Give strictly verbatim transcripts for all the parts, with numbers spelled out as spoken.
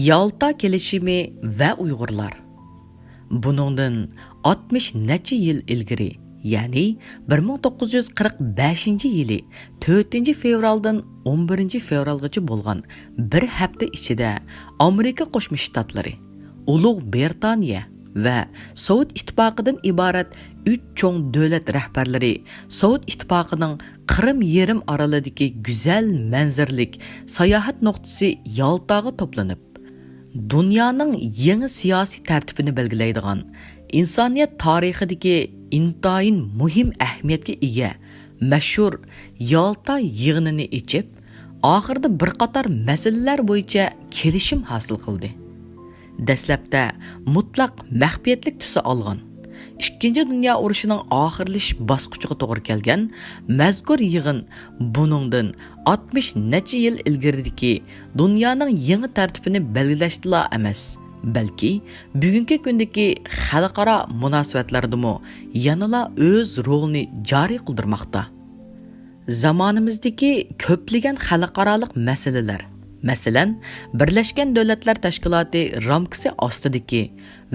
يالتا كېلىشىمى ۋە ئۇيغۇرلار. بۇنىڭدىن ئاتمىش نەچچە يىل ئىلگىرى، يەنى بىر مىڭ توققۇز يۈز قىرىق بەشىنچى يىلى تۆتىنچى فېۋرالدىن ئون بىرىنچى فېۋرالغىچە بولغان بىر ھەپتە ئىچىدە ئامېرىكا قوشما شتاتلىرى، ئۇلۇغ برىتانىيە ۋە سوۋېت ئىتتىپاقىدىن ئىبارەت ئۈچ چوڭ دۆلەت رەھبەرلىرى سوۋېت ئىتتىپاقىنىڭ قىرىم يېرىم ئارىلىدىكى گۈزەل مەنزىرىلىك ساياھەت نۇقتىسى يالتاغا توپلىنىپ، دۇنيانىڭ يېڭى سىياسىي تەرتىپىنى بەلگىلەيدىغان، ئىنسانىيەت تارىخىدىكى ئىنتايىن مۇھىم ئەھمىيەتكە ئىگە مەشھۇر يالتا يىغىنىنى ئېچىپ، ئاخىرىدا بىر قاتار مەسىلىلەر بويىچە كېلىشىم ھاسىل قىلدى. دەسلەپتە مۇتلەق مەخپىيەتلىك تۈسى ئالغان، ئىككىنچى دۇنيا ئۇرۇشىنىڭ ئاخىرلىشىش باسقۇچىغا توغرا كەلگەن مەزكۇر يىغىن بۇنىڭدىن ئاتمىش نەچچە يىل ئىلگىرىدىكى دۇنيانىڭ يېڭى تەرتىپىنى بەلگىلەشتىلا ئەمەس، بەلكى بۈگۈنكى كۈندىكى خەلقئارا مۇناسىۋەتلەردىمۇ يەنىلا ئۆز رولىنى جارى قىلدۇرماقتا. زامانىمىزدىكى كۆپلىگەن خەلقئارالىق مەسىلىلەر، مەسىلەن، بىرلەشكەن دۆلەتلەر تەشكىلاتى رامكىسى ئاستىدىكى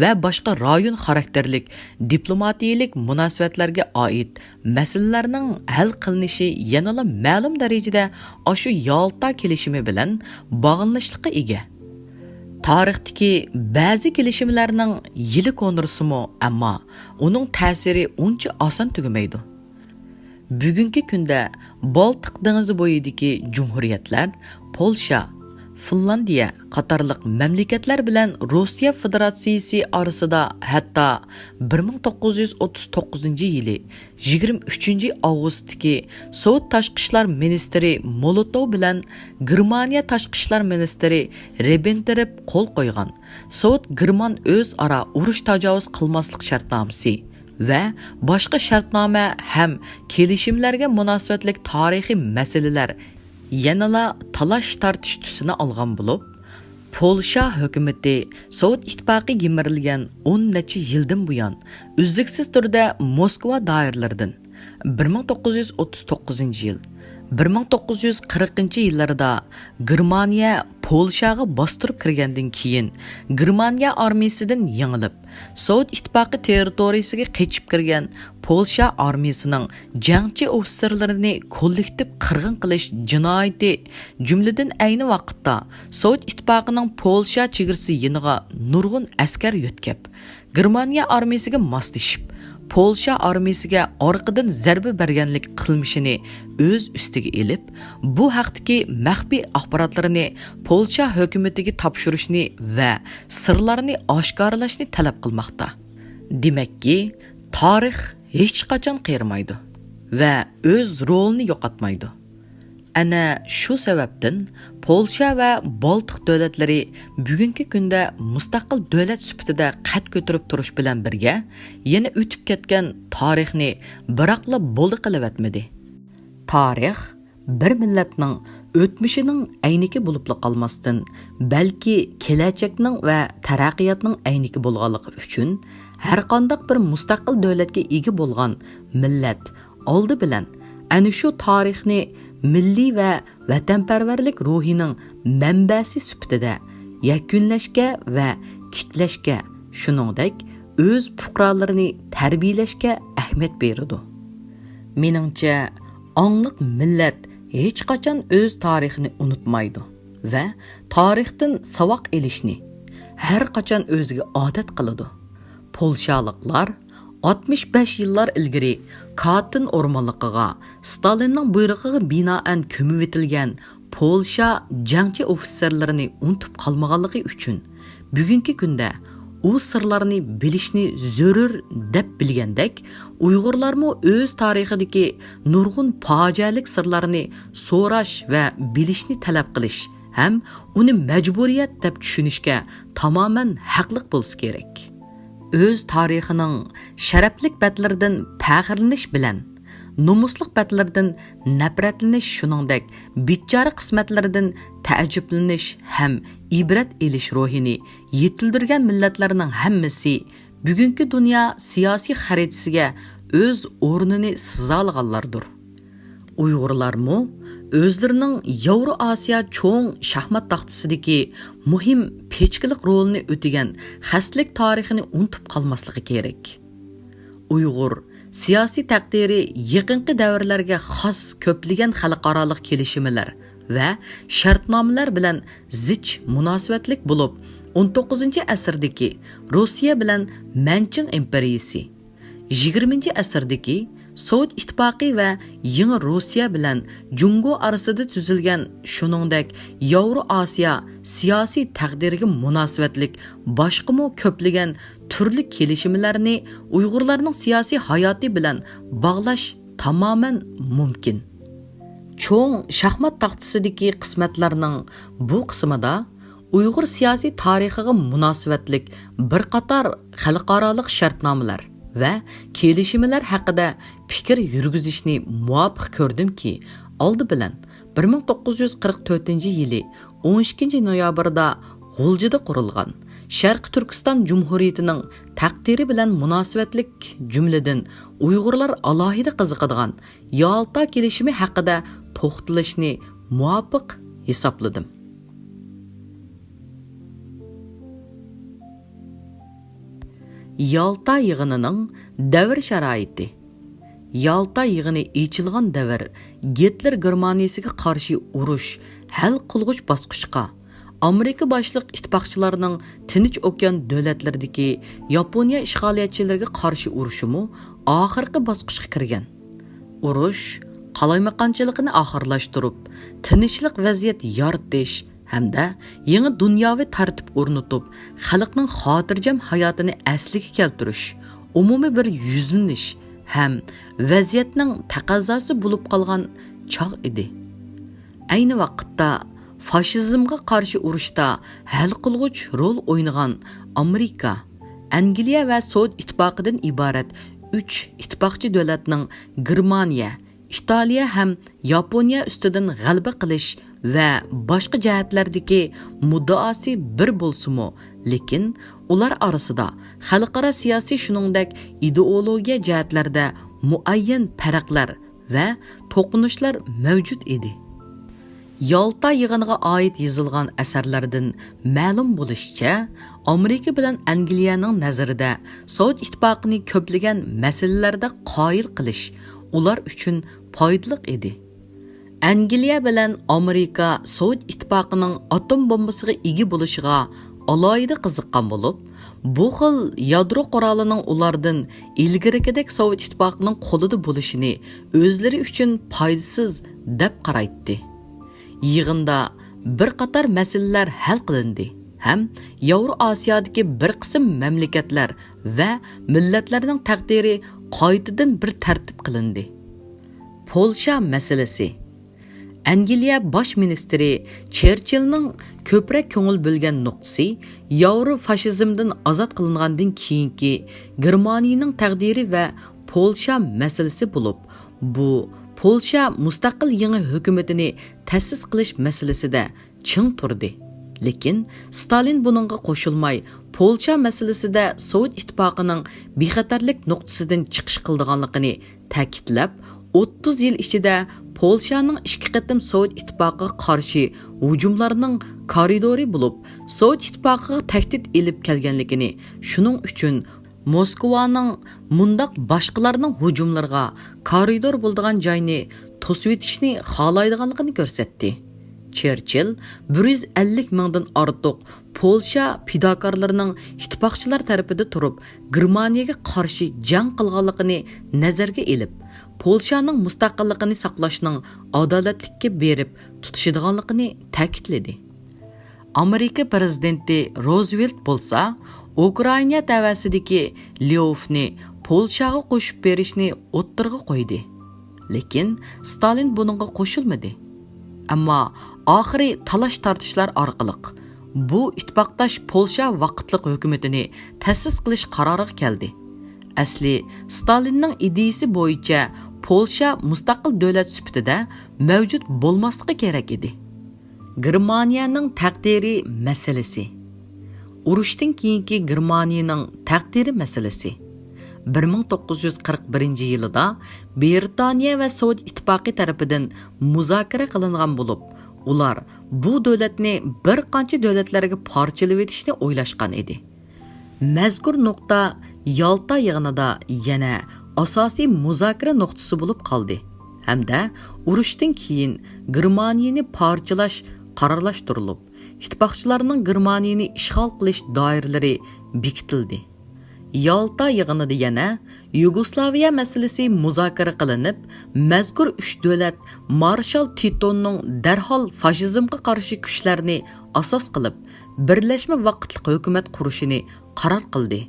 ۋە باشقا رايون خاراكتېرلىك دىپلوماتىيىلىك مۇناسىۋەتلەرگە ئائىت مەسىلىلەرنىڭ ھەل قىلىنىشى يەنىلا مەلۇم دەرىجىدە ئاشۇ يالتا كېلىشىمى بىلەن باغلىنىشلىققا ئىگە. تارىختىكى بەزى كېلىشىملەرنىڭ يىلى كونىرىسىمۇ، ئەمما ئۇنىڭ تەسىرى ئۇنچە ئاسان تۈگىمەيدۇ. بۈگۈنكى كۈندە بالتىق دېڭىزى بويىدىكى جۇمھۇرىيەتلەر، پولشا، فىنلاندىيە قاتارلىق مەملىكەتلەر بىلەن روسىيە فېدېراتسىيىسى ئارىسىدا ھەتتا بىر مىڭ توققۇز يۈز ئوتتۇز توققۇزىنچى يىلى يىگىرمە ئۈچىنچى ئاۋغۇستتىكى سوۋېت تاشقى ئىشلار مىنىستىرى مولوتوۋ بىلەن گېرمانىيە تاشقى ئىشلار مىنىستىرى رىببېنتروپ قول قويغان سوۋېت گېرمان ئۆزئارا ئۇرۇش تاجاۋۇز قىلماسلىق شەرتنامىسى ۋە باشقا شەرتنامە ھەم كېلىشىملەرگە مۇناسىۋەتلىك تارىخىي مەسىلىلەر يەنىلا تالاش-تارتىش تۈسىنى ئالغان بولۇپ، پولشا ھۆكۈمىتى سوۋېت ئىتتىپاقى يىمىرىلگەن ئون نەچچە يىلدىن بۇيان ئۈزلۈكسىز تۈردە موسكۋا دائىرىلىرىدىن بىر مىڭ توققۇز يۈز ئوتتۇز توققۇزىنچى يىل، بىر مىڭ توققۇز يۈز قىرىقىنچى يىللىرىدا گېرمانىيە پولشاغا باستۇرۇپ كىرگەندىن كېيىن، گېرمانىيە ئارمىيىسىدىن يېڭىلىپ، سوۋېت ئىتتىپاقى تېررىتورىيىسىگە قېچىپ كىرگەن پولشا ئارمىيىسىنىڭ جەڭچى ئوفىتسېرلىرىنى كوللېكتىپ قىرغىن قىلىش جىنايىتى، جۈملىدىن ئەينى ۋاقىتتا سوۋېت ئىتتىپاقىنىڭ پولشا چېگرىسى يېنىغا نۇرغۇن ئەسكەر يۆتكەپ، گېرمانىيە ئارمىيىسىگە ماسلىشىپ، پولشا ئارمىيىسىگە ئارقىدىن زەربە بەرگەنلىك قىلمىشىنى ئۆز ئۈستىگە ئېلىپ، بۇ ھەقتىكى مەخپىي ئاخباراتلىرىنى پولشا ھۆكۈمىتىگە تاپشۇرۇشنى ۋە سىرلارنى ئاشكارىلاشنى تەلەپ قىلماقتا. دېمەككى، تارىخ ھېچقاچان قېرىمايدۇ ۋە ئۆز رولىنى يوقاتمايدۇ. ئەنە شۇ سەۋەبتىن پولشا ۋە بالتىق دۆلەتلىرى بۈگۈنكى كۈندە مۇستەقىل دۆلەت سۈپىتىدە قەد كۆتۈرۈپ تۇرۇش بىلەن بىرگە، يەنە ئۆتۈپ كەتكەن تارىخنى بىراقلا بولدى قىلىۋەتمىدى. تارىخ بىر مىللەتنىڭ ئۆتمۈشىنىڭ ئەينىكى بولۇپلا قالماستىن، بەلكى كېلەچەكنىڭ ۋە تەرەققىياتنىڭ ئەينىكى بولغانلىقى ئۈچۈن، ھەرقانداق بىر مۇستەقىل دۆلەتكە ئىگە بولغان مىللەت ئالدى بىلەن ئەنە شۇ تارىخنى مىللىي ۋە ۋەتەنپەرۋەرلىك روھىنىڭ مەنبەسى سۈپىتىدە يەكۈنلەشكە ۋە تىكلەشكە، شۇنىڭدەك ئۆز پۇقرالىرىنى تەربىيەلەشكە ئەھمىيەت بېرىدۇ. مېنىڭچە، ئاڭلىق مىللەت ھېچقاچان ئۆز تارىخىنى ئۇنتۇمايدۇ ۋە تارىختىن ساۋاق ئېلىشنى ھەر قاچان ئۆزىگە ئادەت قىلىدۇ. پولشالىقلار ئاتمىش بەش يىللار ئىلگىرى كاتىن ئورمانلىقىغا ستالىننىڭ بۇيرۇقىغا بىنائەن كۆمۈۋېتىلگەن پولشا جەڭچى ئوفىتسېرلىرىنى ئۇنتۇپ قالمىغانلىقى ئۈچۈن، بۈگۈنكى كۈندە ئۇ سىرلارنى بىلىشنى زۆرۈر دەپ بىلگەندەك، ئۇيغۇرلارمۇ ئۆز تارىخىدىكى نۇرغۇن پاجىئەلىك سىرلارنى سوراش ۋە بىلىشنى تەلەپ قىلىش ھەم ئۇنى مەجبۇرىيەت دەپ چۈشىنىشكە تامامەن ھەقلىق بولسا كېرەك. ئۆز تارىخىنىڭ شەرەپلىك بەتلىرىدىن پەخىرلىنىش بىلەن، نومۇسلۇق بەتلىرىدىن نەپرەتلىنىش، شۇنىڭدەك بىچارە قىسمەتلىرىدىن تەئەججۈپلىنىش ھەم ئىبرەت ئېلىش روھىنى يېتىلدۈرگەن مىللەتلەرنىڭ ھەممىسى بۈگۈنكى دۇنيا سىياسىي خەرىتىسىگە ئۆز ئورنىنى سىزالىغانلاردۇر. ئۇيغۇرلارمۇ ئۆزلىرىنىڭ ياۋرو ئاسىيا چوڭ شاھمات تاختىسىدىكى مۇھىم پېچكىلىق رولىنى ئۆتىگەن خەستىلىك تارىخىنى ئۇنتۇپ قالماسلىقى كېرەك. ئۇيغۇر سىياسىي تەقدىرى يېقىنقى دەۋرلەرگە خاس كۆپلىگەن خەلقئارالىق كېلىشىملەر ۋە شەرتنامىلەر بىلەن زىچ مۇناسىۋەتلىك بولۇپ، ئون توققۇزىنچى ئەسىردىكى روسىيە بىلەن مەنچىڭ ئىمپېرىيىسى، يىگىرمىنچى ئەسىردىكى سوۋېت ئىتتىپاقى ۋە يېڭى روسىيە بىلەن جۇڭگو ئارىسىدا تۈزۈلگەن، شۇنىڭدەك ياۋرو ئاسىيا سىياسىي تەقدىرىگە مۇناسىۋەتلىك باشقىمۇ كۆپلىگەن تۈرلۈك كېلىشىملەرنى ئۇيغۇرلارنىڭ سىياسىي ھاياتى بىلەن باغلاش تامامەن مۇمكىن. چوڭ شاھمات تاختىسىدىكى قىسمەتلەرنىڭ بۇ قىسمىدا ئۇيغۇر سىياسىي تارىخىغا مۇناسىۋەتلىك بىر قاتار خەلقئارالىق شەرتنامىلەر ۋە كېلىشىملەر ھەققىدە پىكىر يۈرگۈزۈشنى مۇۋاپىق كۆردۈمكى، ئالدى بىلەن بىر مىڭ توققۇز يۈز قىرىق تۆتىنچى يىلى ئون ئىككىنچى نويابىردا غۇلجىدا قۇرۇلغان شەرقىي تۈركىستان جۇمھۇرىيىتىنىڭ تەقدىرى بىلەن مۇناسىۋەتلىك، جۈملىدىن ئۇيغۇرلار ئالاھىدە قىزىقىدىغان يالتا كېلىشىمى ھەققىدە توختىلىشنى مۇۋاپىق ھېسابلىدىم. يالتا يىغىنىنىڭ دەۋر شارائىتى. يالتا يىغىنى ئېچىلغان دەۋر گىتلېر گېرمانىيىسىگە قارشى ئۇرۇش ھەل قىلغۇچ باسقۇچقا، ئامېرىكا باشلىق ئىتتىپاقچىلارنىڭ تىنچ ئوكيان دۆلەتلىرىدىكى ياپونىيە ئىشغالىيەتچىلىرىگە قارشى ئۇرۇشىمۇ ئاخىرقى باسقۇچقا كىرگەن. ئۇرۇش قالايمىقانچىلىقىنى ئاخىرلاشتۇرۇپ، تىنچلىق ۋەزىيەت يارىتىش ھەمدە يېڭى دۇنياۋى تەرتىپ ئورنىتىپ، خەلقنىڭ خاتىرجەم ھاياتىنى ئەسلىگە كەلتۈرۈش، ئومۇمىي بىر يۈزلىنىش ھەم ۋەزىيەتنىڭ تەقەززاسى بولۇپ قالغان چاغ ئىدى. ئەينى ۋاقىتتا فاشىزمغا قارشى ئۇرۇشتا ھەل قىلغۇچ رول ئوينىغان ئامېرىكا، ئەنگلىيە ۋە سوۋېت ئىتتىپاقىدىن ئىبارەت ئۈچ ئىتتىپاقچى دۆلەتنىڭ گېرمانىيە، ئىتالىيە ھەم ياپونىيە ئۈستىدىن غەلىبە قىلىش ۋە باشقا جەھەتلەردىكى مۇددىئاسى بىر بولسىمۇ، لېكىن ئۇلار ئارىسىدا خەلقئارا سىياسىي، شۇنىڭدەك ئىدېئولوگىيە جەھەتلەردە مۇئەييەن پەرقلەر ۋە توقۇنۇشلار مەۋجۇت ئىدى. يالتا يىغىنىغا ئائىت يېزىلغان ئەسەرلەردىن مەلۇم بولۇشىچە، ئامېرىكا بىلەن ئەنگلىيەنىڭ نەزىرىدە سوۋېت ئىتتىپاقىنى كۆپلىگەن مەسىلىلەردە قايىل قىلىش ئۇلار ئۈچۈن پايدىلىق ئىدى. ئەنگلىيە بىلەن ئامېرىكا سوۋېت ئىتتىپاقىنىڭ ئاتوم بومبىسىغا ئىگە بولۇشىغا ئالاھىدە قىزىققان بولۇپ، بۇ خىل يادرو قورالىنىڭ ئۇلاردىن ئىلگىرىكىدەك سوۋېت ئىتتىپاقىنىڭ قولىدا بولۇشىنى ئۆزلىرى ئۈچۈن پايدىسىز دەپ قارايتتى. يىغىندا بىر قاتار مەسىلىلەر ھەل قىلىندى ھەم ياۋرو ئاسىيادىكى بىر قىسىم مەملىكەتلەر ۋە مىللەتلەرنىڭ تەقدىرى قايتىدىن بىر تەرتىپ قىلىندى. پولشا مەسىلىسى. ئەنگلىيە باش مىنىستىرى چېرچىلنىڭ كۆپرەك كۆڭۈل بۆلگەن نۇقتىسى ياۋرو فاشىزمدىن ئازاد قىلىنغاندىن كېيىنكى گېرمانىيىنىڭ تەقدىرى ۋە پولشا مەسىلىسى بولۇپ، بۇ پولشا مۇستەقىل يېڭى ھۆكۈمىتىنى تەسىس قىلىش مەسىلىسىدە چىڭ تۇردى. لېكىن ستالىن بۇنىڭغا قوشۇلماي، پولشا مەسىلىسىدە سوۋېت ئىتتىپاقىنىڭ بىخەتەرلىك نۇقتىسىدىن چىقىش قىلىدىغانلىقىنى تەكىتلەپ، ئوتتۇز يىل ئىچىدە پولشانىڭ ئىككى قېتىم سوۋېت ئىتتىپاقىغا قارشى ھۇجۇملارنىڭ كارىدورى بولۇپ، سوۋېت ئىتتىپاقىغا تەھدىت ئېلىپ كەلگەنلىكىنى، شۇنىڭ ئۈچۈن موسكۋانىڭ مۇنداق باشقىلارنىڭ ھۇجۇملىرىغا كارىدور بولىدىغان جاينى توسۇۋېتىشنى خالايدىغانلىقىنى كۆرسەتتى. چېرچىل بىر يۈز ئەللىك مىڭدىن ئارتۇق پولشا پىداكارلىرىنىڭ ئىتتىپاقچىلار تەرىپىدە تۇرۇپ، گېرمانىيەگە قارشى جەڭ قىلغانلىقىنى نەزەرگە ئېلىپ، پولشانىڭ مۇستەقىللىقىنى ساقلاشنىڭ ئادالەتلىككە بېرىپ تۇتىشىدىغانلىقىنى تەكىتلىدى. ئامېرىكا پىرېزىدېنتى روزۋېلت بولسا ئۇكرائىنا تەۋەسىدىكى ليوفنى پولشاغا قوشۇپ بېرىشنى ئوتتۇرىغا قويدى. لېكىن ستالىن بۇنىڭغا قوشۇلمىدى. ئەمما ئاخىرى تالاش-تارتىشلار ئارقىلىق بۇ ئىتتىپاقداش پولشا ۋاقىتلىق ھۆكۈمىتىنى تەسىس قىلىش قارارىغا كەلدى. ئەسلى ستالىننىڭ ئىدىيىسى بويىچە پولشا مۇستەقىل دۆلەت سۈپىتىدە مەۋجۇت بولماسلىقى كېرەك ئىدى. گېرمانىيەنىڭ تەقدىرى مەسىلىسى. ئۇرۇشتىن كېيىنكى گېرمانىيەنىڭ تەقدىرى مەسىلىسى. بىر مىڭ توققۇز يۈز قىرىق بىرىنچى يىلىدا بىرىتانىيە ۋە سوۋېت ئىتتىپاقى تەرىپىدىن مۇزاكىرە قىلىنغان بولۇپ، ئۇلار بۇ دۆلەتنى بىر قانچە دۆلەتلەرگە پارچىلىۋېتىشنى ئويلاشقان ئىدى. مەزكۇر نۇقتا يالتا يىغىنىدا يەنە ئاساسىي مۇزاكىرە نۇقتىسى بولۇپ قالدى ھەمدە ئۇرۇشتىن كېيىن گېرمانىيىنى پارچىلاش قارارلاشتۇرۇلۇپ، ئىتتىپاقچىلارنىڭ گېرمانىيىنى ئىشغال قىلىش دائىرىلىرى بېكىتىلدى. يالتا يىغىنىدا يەنە يۇگوسلاۋىيە مەسىلىسى مۇزاكىرە قىلىنىپ، مەزكۇر ئۈچ دۆلەت مارشال تىتونىڭ دەرھال فاشىزمغا قارشى كۈچلەرنى ئاساس قىلىپ، بىرلەشمە ۋاقىتلىق ھۆكۈمەت قۇرۇشىنى قارار قىلدى.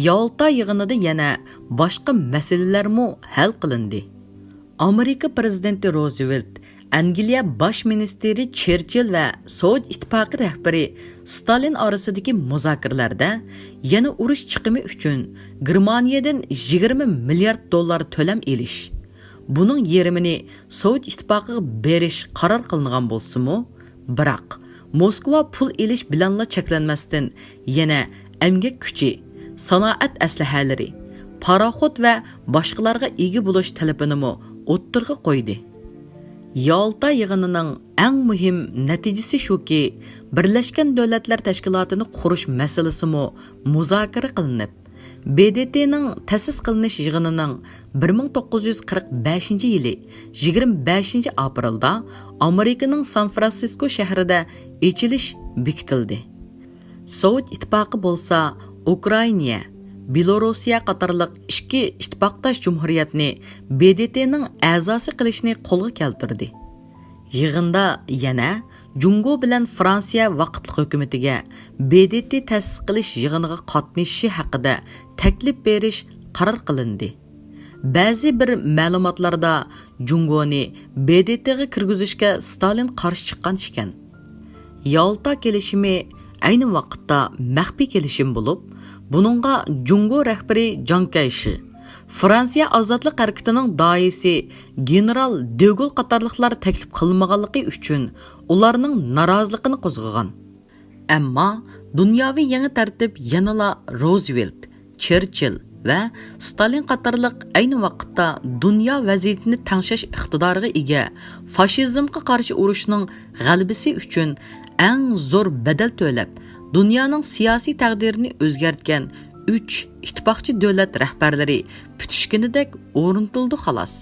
يالتا يىغىنىدا يەنە باشقا مەسىلىلەرمۇ ھەل قىلىندى. ئامېرىكا پىرېزىدېنتى روزۋېلت، ئەنگلىيە باش مىنىستىرى چېرچىل ۋە سوۋېت ئىتتىپاقى رەھبىرى ستالىن ئارىسىدىكى مۇزاكىرىلەردە يەنە ئۇرۇش چىقىمى ئۈچۈن گېرمانىيەدىن يىگىرمە مىليارد دوللار تۆلەم ئېلىش، بۇنىڭ يېرىمىنى سوۋېت ئىتتىپاقىغا بېرىش قارار قىلىنغان بولسىمۇ، بىراق، موسكۋا پۇل ئېلىش بىلەنلا چەكلەنمەستىن، يەنە ئەمگەك كۈچى، سانائەت ئەسلىھەلىرى، پاراخوت ۋە باشقىلارغا ئىگە بولۇش تەلىپىنىمۇ ئوتتۇرىغا قويدى. يالتا يىغىنىنىڭ ئەڭ مۇھىم نەتىجىسى شۇكى، بىرلەشكەن دۆلەتلەر تەشكىلاتىنى قۇرۇش مەسىلىسىمۇ مۇزاكىرە قىلىنىپ، ب د ت نىڭ تەسىس قىلىنىش يىغىنىنىڭ بىر مىڭ توققۇز يۈز قىرىق بەشىنچى يىلى يىگىرمە بەشىنچى ئاپرېلدا ئامېرىكىنىڭ سان فرانسىسكو شەھىرىدە ئېچىلىش بېكىتىلدى. سوۋېت ئىتتىپاقى بولسا ئۇكرائىنىيە، بېلوروسىيە قاتارلىق ئىككى ئىتتىپاقداش جۇمھۇرىيەتنى ب د ت نىڭ ئەزاسى قىلىشنى قولغا كەلتۈردى. يىغىندا يەنە جۇڭگو بىلەن فرانسىيە ۋاقىتلىق ھۆكۈمىتىگە ب د ت تەسىس قىلىش يىغىنىغا قاتنىشىشى ھەققىدە تەكلىپ بېرىش قارار قىلىندى. بەزى بىر مەلۇماتلاردا جۇڭگونى ب د ت غا كىرگۈزۈشكە ستالىن قارشى چىققان ئىكەن. يالتا كېلىشىمى ئەينى ۋاقىتتا مەخپىي كېلىشىم بولۇپ، بۇنىڭغا جۇڭگو رەھبىرى جاڭ كەيشى، فرانسىيە ئازادلىق ھەرىكىتىنىڭ داھىيسى گېنېرال دېگول قاتارلىقلار تەكلىپ قىلمىغانلىقى ئۈچۈن ئۇلارنىڭ نارازىلىقىنى قوزغىغان. ئەمما دۇنياۋى يېڭى تەرتىپ يەنىلا روزۋېلت، چېرچىل ۋە ستالىن قاتارلىق ئەينى ۋاقىتتا دۇنيا ۋەزىيىتىنى تەڭشەش ئىقتىدارىغا ئىگە فاشىزمغا قارشى ئۇرۇشنىڭ غەلىبىسى ئۈچۈن ئەڭ زور بەدەل تۆلەپ، دۇنيانىڭ سىياسىي تەقدىرىنى ئۆزگەرتكەن ئۈچ ئىتتىپاقچى دۆلەت رەھبەرلىرى پۈتۈشكىنىدەك ئورنىتىلىدۇ خالاس.